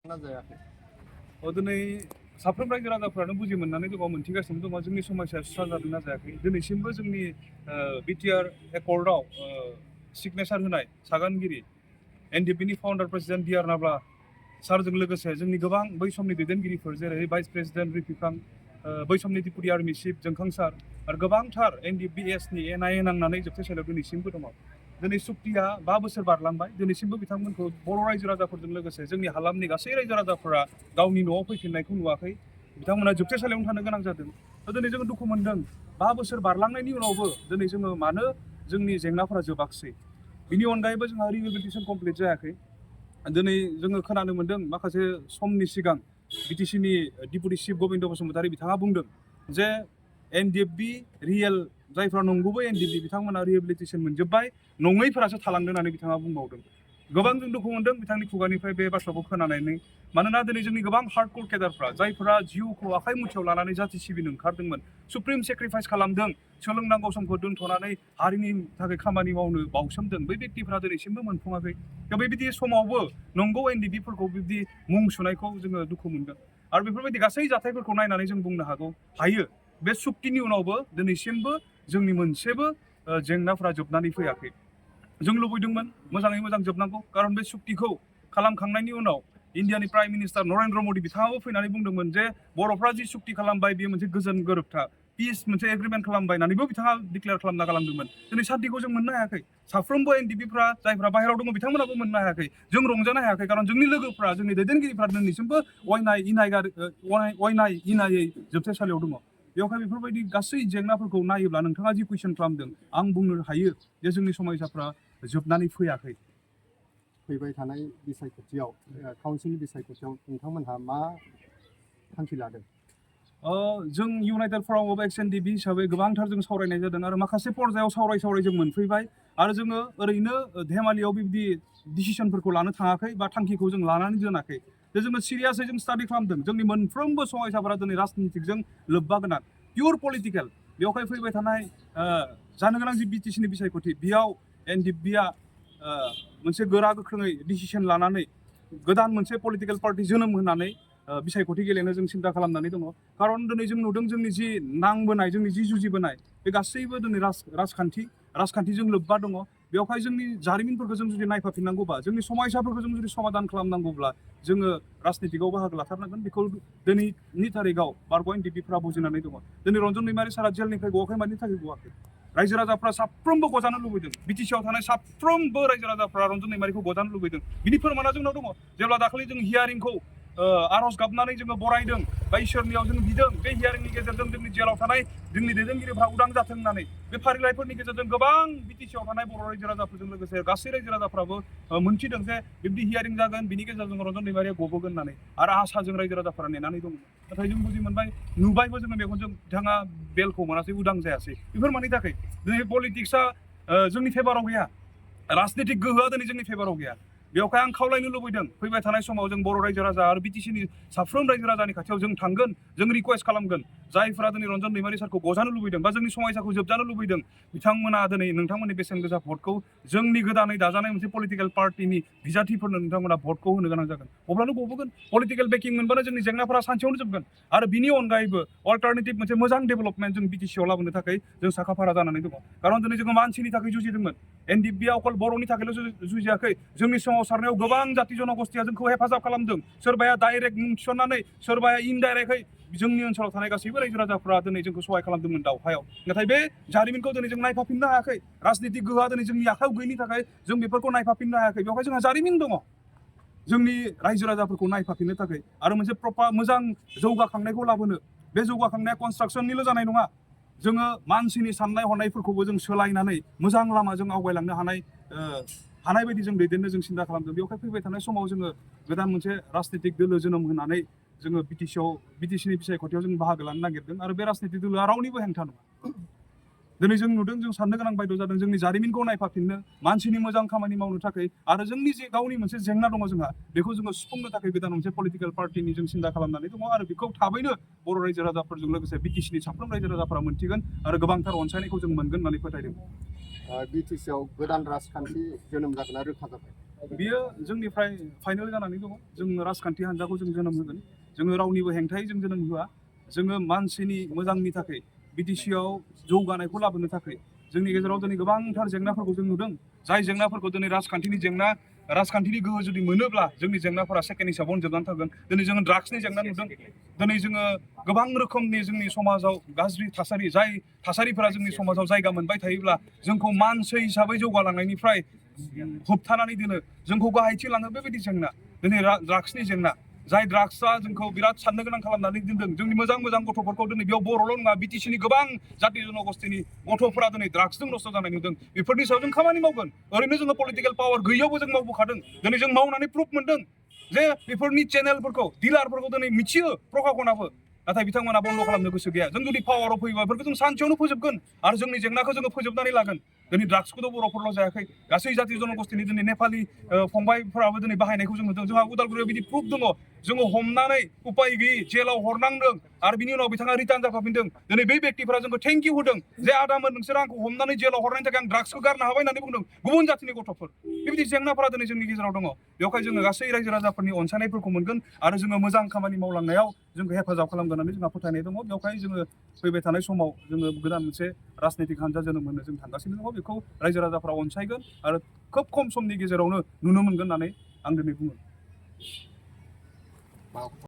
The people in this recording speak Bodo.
जायाखै दिनै साफ्रोम रायजो राजाफ्रानो बुजि मोननानै दङ मोनथिगासिनो दङ जोंनि समस्याया सुस्रांजादों ना जायाखै दिनैसिमबो जोंनि बिटिआर एकर्डआव सिगनेचार होनाय सागानगिरि एनडिएफबिनि फाउन्डार प्रेसिडेन्ट डि आर नाब्ला सारजों लोगोसे जोंनि गोबां बै समनि दैदेनगिरिफोर जेरै भाइस प्रेसिडेन्ट रवखा बै समनि डिपुटि आर्मि चिफ जोंखां सार आरो गोबांथार एनडिएफबि एसनि एनआइए नांनानै जोबथेसालियाव दिनैसिमबो दङ। दिनै सुक्तिया 5 बोसोर बारलांबाय दिनैसिमबो बिथांमोनखौ बर' रायजो राजाफोरजों लोगोसे जोंनि हालामनि गासै रायजो राजाफोरा गावनि न'आव फैफिननायखौ नुवाखै बिथांमोना जोबथेसालियावनो थानो गोनां जादों। दिनै जोङो दुखु मोनदों 5 बोसोर बारलांनायनि उनावबो दिनै जोङो मानो जोंनि जेंनाफोरा जोबाखिसै बिनि अनगायैबो जोंहा रिहेबिलिटेसन कमप्लिट जायाखै। दिनै जोङो खोनानो मोन्दों माखासे समनि सिगां बिटिसिनि डिपुटि चिफ गबिन्द बसुमतारी बिथाङा बुंदों जे एनडिएफबि रियेल जायफ्रा नंगुबै एनडिएफबि बिथांमोना रिहेबिलिटेसन मोनजोब्बाय नङैफोरासो थालांदों होननानै बिथाङा बुंबावदों। गोबां जों दुखु मोनदों बिथांनि खुगानिफ्राय बे बाथ्राखौ खोनानानै मानोना दिनै जोंनि गोबां हार्डकोर केडारफ्रा जायफोरा जिउखौ आखाइ मुथियाव लानानै जाथि सिबिनो ओंखारदोंमोन सुप्रिम सेक्रिफाइस खालामदों सोलोंनांगौ समखौ दोनथ'नानै हारिनि थाखाय खामानि मावनो बावसोमदों बै व्यक्तिफ्रा दिनैसिमबो मोनफुङाखै। दा बेबायदि समावबो नंगौ एनडिएफबिफोरखौ बिब्दि मुं सुनायखौ जोङो दुखु मोनदों आरो बेफोरबायदि गासै जाथायफोरखौ नायनानै जों बुंनो हायो बे सुक्तिनि उनावबो दिनैसिमबो जोंनि मोनसेबो जेंनाफ्रा जोबनानै फैयाखै। जों लुबैदोंमोन मोजाङै मोजां जोबनांगौ खारन बे सुक्तिखौ खालामखांनायनि उनाव इन्डियानि प्राइम मिनिस्टार नरेन्द्र मदि बिथाङाबो फैनानै बुंदोंमोन जे बर'फ्रा जि सुक्ति खालामबाय बेयो मोनसे गोजोन गोरोबथा पिस मोनसे एग्रिमेन्ट खालामबाय होननानैबो बिथाङा डिक्लेयार खालामना गालांदोंमोन। दिनै सान्तिखौ जों मोननो हायाखै साफ्रोमबो एनडिएफबिफ्रा जायफ्रा बाहेरायाव दङ बिथांमोनाबो मोननो हायाखै जों रंजानो हायाखै खारन जोंनि लोगोफ्रा जोंनि दैदेनगिरिफ्रा दिनैसिमबो अयनाय इनायै जोबथेसालियाव दङ। बेवहाय बेफोरबायदि गासै जेंनाफोरखौ नायोब्ला नोंथाङा जि कुइसन खालामदों आं बुंनो हायो जे जोंनि समस्याफ्रा जोबनानै फैयाखै। फैबाय थानाय बिसायख'थियाव काउन्सिलनि बिसायख'थियाव नोंथांमोनहा मा थांखि लादों? जों इउनाइटेड फराम अफ एक्स एनडिएफबि हिसाबै गोबांथार जों सावरायनाय जादों आरो माखासे पर्यायाव सावराय जों मोनफैबाय आरो जोङो ओरैनो धेमालियाव बिब्दि डिसिसनफोरखौ लानो थाङाखै बा थांखिखौ जों लानानै दोनाखै। जोङो सिरियासै जों स्टाडि खालामदों जोंनि मोनफ्रोमबो समस्याफोरा दिनै राजनितिकजों लोब्बा गोनां पियर पलिटिकेल। बेवहाय फैबाय थानाय जानो गोनां जि बिटिसिनि बिसायख'थि बेयाव एनडिएफबिया मोनसे गोरा गोख्रोङै डिसिसन लानानै गोदान मोनसे पलिटिकेल पार्टि जोनोम होनानै बिसायख'थि गेलेनो जों सिन्था खालामनानै दङ। खारन दिनै जों नुदों जोंनि जि नांबोनाय जोंनि जि जुजिबोनाय बे गासैबो दिनै राजखान्थिजों लोब्बा दङ। बेवहाय जोंनि जारिमिनफोरखौ जों जुदि नायफाफिननांगौबा जोंनि समस्याफोरखौ जों जुदि समाधान खालामनांगौब्ला जोङो राजनितिकआव बाहागो लाथारनांगोन। बेखौ दिनैनि थारिखआव बारग' एनडिएफबिफ्रा बुजिनानै दङ। दिनै रन्जन दैमारि सारा जेलनिफ्राय गवाखै मानि थाखाय गवाखै? रायजो राजाफ्रा साफ्रोमबो गजानो लुबैदों बिटिसिआव थानाय साफ्रोमबो रायजो राजाफ्रा रन्जन दैमारिखौ गजानो लुबैदों। बिनि फोरमाना जोंनाव दङ जेब्ला दाखालि जों हियारिंखौ आर'ज गाबनानै जोङो बरायदों बा इसोरनियाव जों बिदों बे हियारिंनि गेजेरजों जोंनि जेलाव थानाय जोंनि दैदेनगिरिफ्रा उदां जाथों होननानै बे फारिलाइफोरनि गेजेरजों गोबां बिटिसिआव थानाय बर' रायजो राजाफोरजों लोगोसे गासै रायजो राजाफ्राबो मोनथिदों जे बिब्दि हियारिं जागोन बिनि गेजेरजों रन्जन दैमारिया गबोगोन होननानै आरो आसाजों रायजो राजाफोरा नेनानै दङ। नाथाय जों बुजि मोनबाय नुबायबो जोङो मेगनजों बिथाङा बेलखौ मोनासै उदां जायासै। बेफोर मानि थाखाय दिनै पलिटिक्सआ जोंनि फेभाराव गैया राजनितिक गोहोआ दिनै जोंनि फेभाराव गैया। बेवहाय आं खावलायनो लुबैदों फैबाय थानाय समाव जों बर' रायजो राजा आरो बिटिसिनि साफ्रोम रायजो राजानि खाथियाव जों थांगोन जों रिकुवेस्ट खालामगोन जायफ्रा दिनै रन्जन दैमारि सारखौ गजानो लुबैदों बा जोंनि समस्याखौ जोबजानो लुबैदों बिथांमोना दिनै नोंथांमोननि बेसेन गोसा भटखौ जोंनि गोदानै दाजानाय मोनसे पलिटिकेल पार्टिनि बिजाथिफोरनो नोंथांमोना भटखौ होनो गोनां जागोन। अब्लानो गबोगोन पलिटिकेल बेकिं मोनबानो जोंनि जेंनाफोरा सानसेयावनो जोबगोन आरो बिनि अनगायैबो अल्टारनेटिभ मोनसे मोजां डेभेलपमेन्ट जों बिटिसिआव लाबोनो थाखाय जों साखाफारा जानानै दङ। खारन दिनै जोङो मानसिनि थाखाय जुजिदोंमोन एनडिएफबिआ अकल बर'नि थाखायल' जुजियाखै जोंनि सोमावसारनायाव गोबां जाति जनगोष्ठिया जोंखौ हेफाजाब खालामदों सोरबाया डाइरेक्ट मुं थिसननानै सोरबाया इनडाइरेक्टयै जोंनि ओनसोलाव थानाय गासैबो रायजो राजाफ्रा दिनै जोंखौ सहाय खालामदोंमोन दावहायाव। नाथाय बे जारिमिनखौ दिनै जों नायफाफिननो हायाखै राजनितिक गोहोआ दिनै जोंनि आखायाव गैयिनि थाखाय जों बेफोरखौ नायफाफिननो हायाखै। बेवहाय जोंहा जारिमिन दङ जोंनि रायजो राजाफोरखौ नायफाफिननो थाखाय आरो मोनसे प्रपार मोजां जौगाखांनायखौ लाबोनो बे जौगाखांनाया कनस्ट्राक्सननिल' जानाय नङा जोङो मानसिनि साननाय हनायफोरखौबो जों सोलायनानै मोजां लामाजों आवगायलांनो हानाय बायदि जों दैदेननो जों सिन्था खालामदों। बेवहाय फैबाय थानाय समाव जोङो गोदान मोनसे राजनितिक दोलो जोनोम होनानै जोङो बिटिसिनि बिसायख'थियाव जों बाहागो लानो नागिरदों आरो बे राजनितिक दोलोआ रावनिबो हेंथा नङा। दिनै जों नुदों जों साननो गोनां बायद' जादों जोंनि जारिमिनखौ नायफाफिननो मानसिनि मोजां खामानि मावनो थाखाय आरो जोंनि जे गावनि मोनसे जेंना दङ जोंहा बेखौ जोङो सुफुंनो थाखाय गोदान मोनसे पलिटिकेल पार्टिनि जों सिन्था खालामनानै दङ आरो बेखौ थाबैनो बर' रायजो राजाफोरजों लोगोसे बिटिसिनि साफ्रोम रायजो राजाफोरा मोनथिगोन आरो गोबांथार अनसायनायखौ जों मोनगोन होननानै फोथायदों। बिटिसिआव गोदान राजखान्थि जोनोम जागोना रोखा जाबाय? बियो जोंनिफ्राय फाइनाल जानानै दङ जों राजखान्थि हान्जाखौ जों जोनोम होगोन जोङो रावनिबो हेंथायै जों जोनोम होआ जोङो मानसिनि मोजांनि थाखाय बिटिसिआव जौगानायखौ लाबोनो थाखाय जोंनि गेजेराव दिनै गोबांथार जेंनाफोरखौ जों नुदों जाय जेंनाफोरखौ दिनै राजखान्थिनि जेंना राजखान्थिनि गोहो जुदि मोनोब्ला जोंनि जेंनाफोरा सेकेन्ड हिसाबाव जोबनानै थागोन दिनै जोङो ड्राग्सनि जेंना नुदों दिनै जोङो गोबां रोखोमनि जोंनि समाजाव गाज्रि थासारि जाय थासारिफोरा जोंनि समाजाव जायगा मोनबाय थायोब्ला जोंखौ मानसि हिसाबै जौगालांनायनिफ्राय होबथानानै दोनो जोंखौ गाहायथि लाङो बेबायदि जेंना दिनै ड्राग्सनि जेंना जाय ड्राग्सआ जोंखौ बिराद साननो गोनां खालामनानै दोनदों जोंनि मोजां मोजां गथ'फोरखौ दिनै बेयाव बर'ल' नङा बिटिसिनि गोबां जाति जन'गस्थिनि गथ'फोरा दिनै ड्राग्सजों नस्थ' जानाय नुदों बेफोरनि सायाव जों खामानि मावगोन ओरैनो जोङो पलिटिकेल पावार गैयैयावबो जों मावबोखादों दिनै जों मावनानै प्रुफ मोनदों जे बेफोरनि चेनेलफोरखौ डिलारफोरखौ दिनै मिथियो प्रखाखनाबो नाथाय बिथांमोना बन्द खालामनो गोसो गैया जों जुदि पावाराव फैयोबा बेफोरखौ जों सानसेयावनो फोजोबगोन आरो जोंनि जेंनाखौ जोङो फोजोबनानै लागोन दिनै ड्राग्सखौथ' बर'फोरल' जायाखै गासै जाति जन'गस्थिनि दिनै नेपालि फंबायफोराबो दिनै बाहायनायखौ जों नुदों जोंहा उदालगुरियाव बिदि प्रुफ दङ जोङो हमनानै उपाय गैयै जेलाव हरनांदों आरो बिनि उनाव बिथाङा रिटार्न जाफाफिनदों दिनै बै व्यक्तिफोरा जोंखौ थेंक इउ होदों जे आदामोन नोंसोर आंखौ हमनानै जेलाव हरनायनि थाखाय आं ड्राग्सखौ गारनो हाबाय होननानै बुंदों गुबुन जातिनि गथ'फोर बेबायदि जेंनाफोरा दिनै जोंनि गेजेराव दङ बेवहाय जोङो गासै रायजो राजाफोरनि अनसायनायफोरखौ मोनगोन आरो जोङो मोजां खामानि मावलांनायाव जोंखौ हेफाजाब खालामगोन होननानै जोंहा फोथायनाय दङ बेवहाय जोङो फैबाय थानाय समाव जोङो गोदान मोनसे राजनैतिक हान्जा जोनोम होनो जों थांगासिनो दङ बेखौ रायजो राजाफ्रा अनसायगोन आरो खोब खम समनि गेजेरावनो नुनो मोनगोन होननानै आं दिनै बुङो